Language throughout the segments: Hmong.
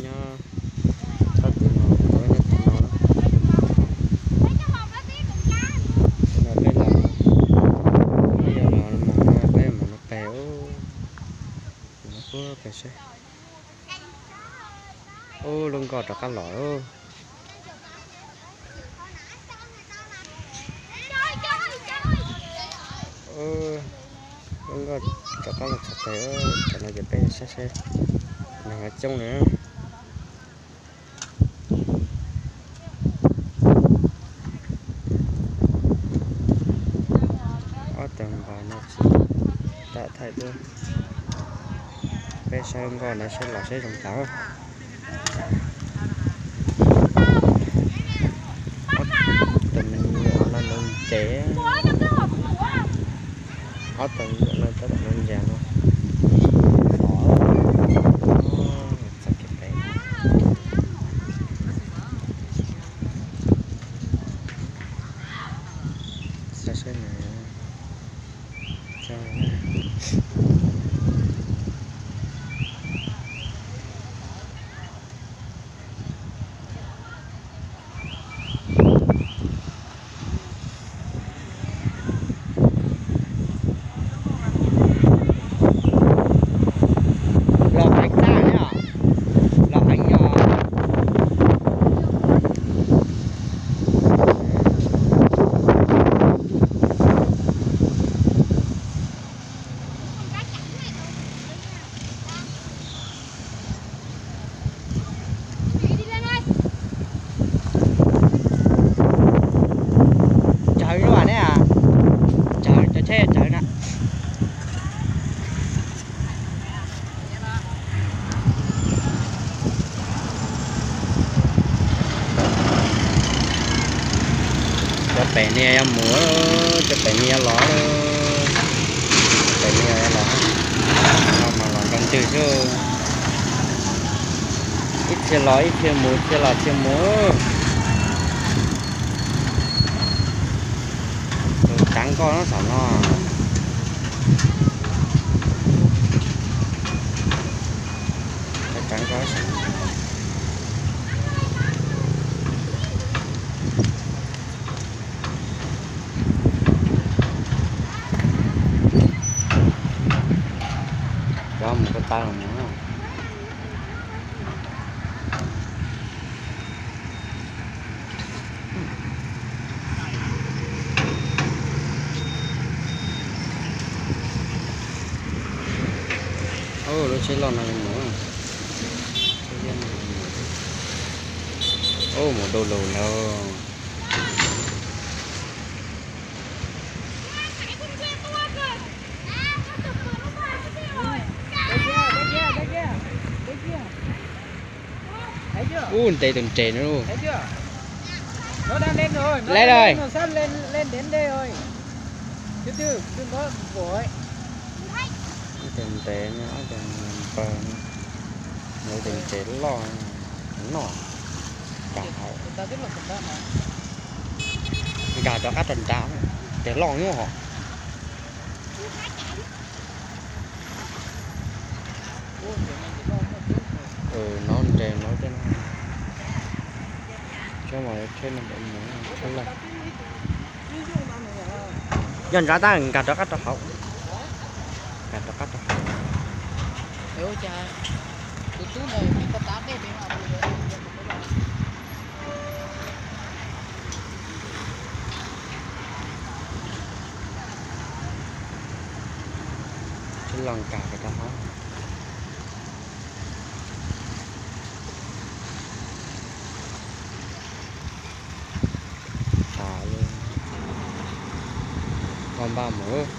Nyob txoj kev no, nyob txoj kev no, no peb los, peb yuav los mus no, peb mus no pem, mus no pem seb. Ub, lub nkoj rov qab los. Lub nkoj rov qab los txog pem, tam no ces peb saib seb neeg coob na. Ob tug npawg no tsis tau thaij duab. Peb saib nkoj no saib los saib zoo cas. Ob tug me nyuam no ntses, ob tug me nyuam no tab tom ntses no. Txog kev pem. Saib saib na. Los heev tag li os, los heev os. Tsawv luaj ne, tsawv, cov tsheb tsawv na. Cov pem no yuav mus, cov pem no yuav los, pem no yuav los, no mas los nroo ntws xwb. Ib txhia los ib txhia mus, ib txhia los ib txhia mus. Tus tsav nkoj no saum no. Tus tsav nkoj saum no. Cov mus ko taw los mus. Lub tsheb loj no mus. Mus dau lug ntag. Ub, ntes tus ntses no. Tus ntses no, tus ntses loj no. Nkag rov qab rau nrad, tes loj nyob hos. No ntses no, tsheb mas tsheb no, tsheb lawm. Yog nrad tab nkag rov qab rau hauv, nkag rov qab rau hauv. Tsheb loj nkag rov qab hauv. Tag li, koj npaj mus.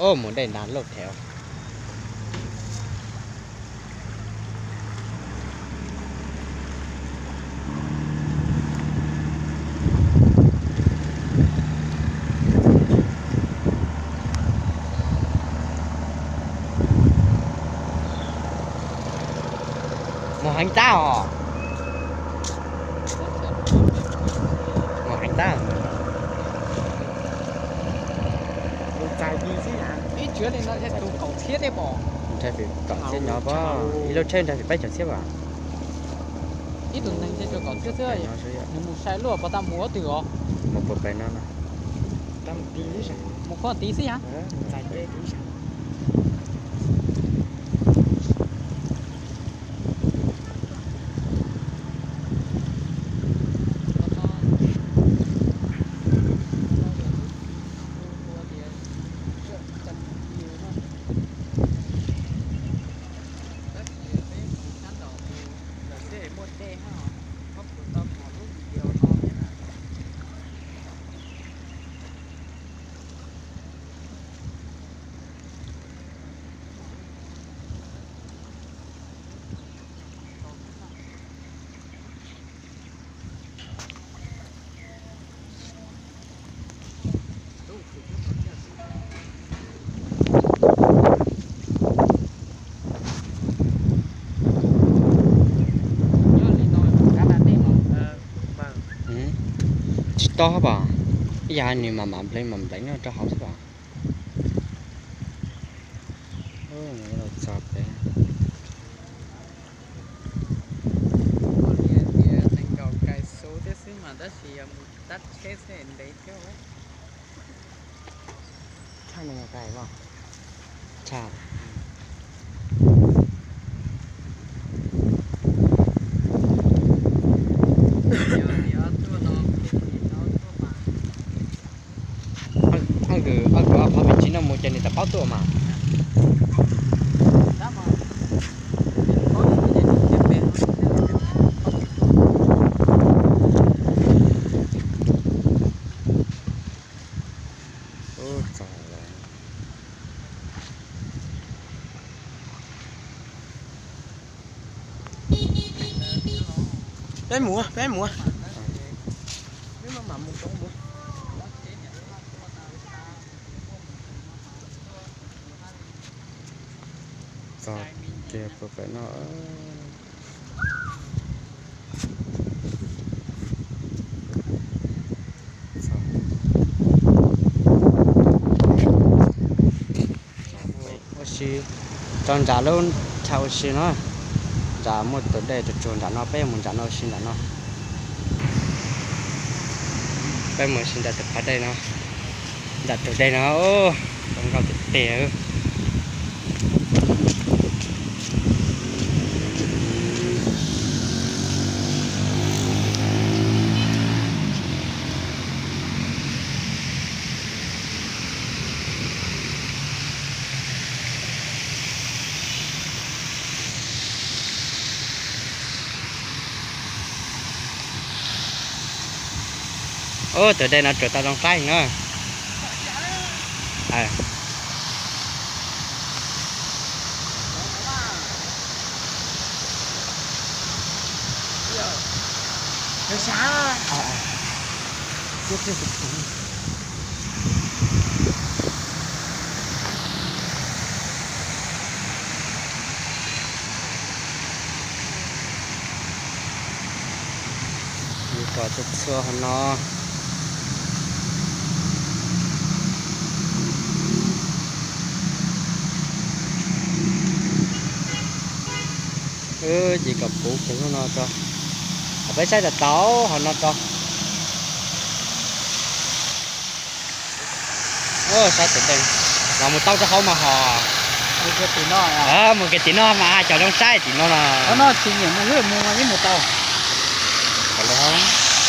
Ub, mus dej nag loj thiab. Heev tab os. Mus heev tab. Mus txais ti xwb. Ib tsuav li no thiaj tus kaum txhiab thiab pom. Ntshai fim kaum txhiab nyob pom, ib lub tsheb ntshai fim peb caug txhiab pom. Ib tug neeg thiaj tsuas kaum txhiab xwb. Nws mus sai luaj pov tau mus ua twg os? Mus puag pem no no. Mus khuam tid xwb yas. Tsis tob pom, ib yam nws mam mam nplev mam nplev nyob rau hauv xwb pom. Los txog pem. Tias nees nkaum kais xu thiab xwb mas tab sis yog mus tab tsheb xwb ntev thiab. Ob kws ob qhov me ntsis no mus ces nws tawm paub tuaj mas. Peb mus, peb mus. Txog kiag puag pem no. Ua si, tso nram lub chaw ua si no, nram muaj tus dej tsuag tsuag nram no, peb mus nram no ua si nram no. Peb mus ua si nram tus qhov dej no, nram tus dej no, zoo nkauj tiag tiag. Ub, tus dej no tsuas tau zoo saib no. Mus kom txhua txhua hauv no. Wb ces kom puv kiag lub no tso, peb saib tau tau hauv no tso. Saib tus dej, los mus tau rau hauv mas hos. Mus kiag tim no mas cov zoo saib tim no no.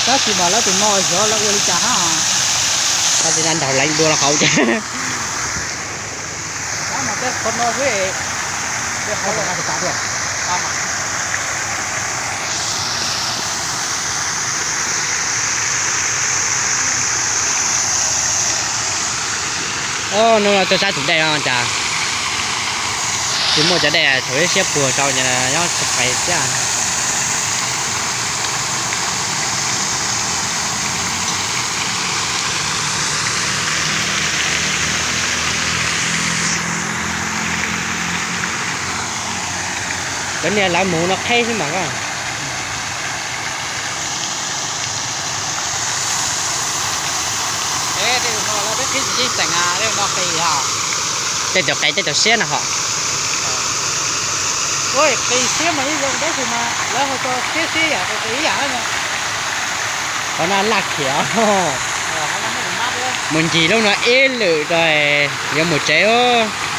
Tab sis mas lawv tus no xyov lawv ua li cas hab. Tab sis nrog leev dua rau hauv ces. Hnub no tuaj saib tus dej no cas tsis muaj cov dej thaum ib siab puag rau ces nyob tsis pais thiab. Cov niag lawv mus no qheb xwb mas koj. Tej tus qe tej tus siab no ho. Qhov no laj khiam. Mus ncig lub no ib lwm rau yuav mus tsev os.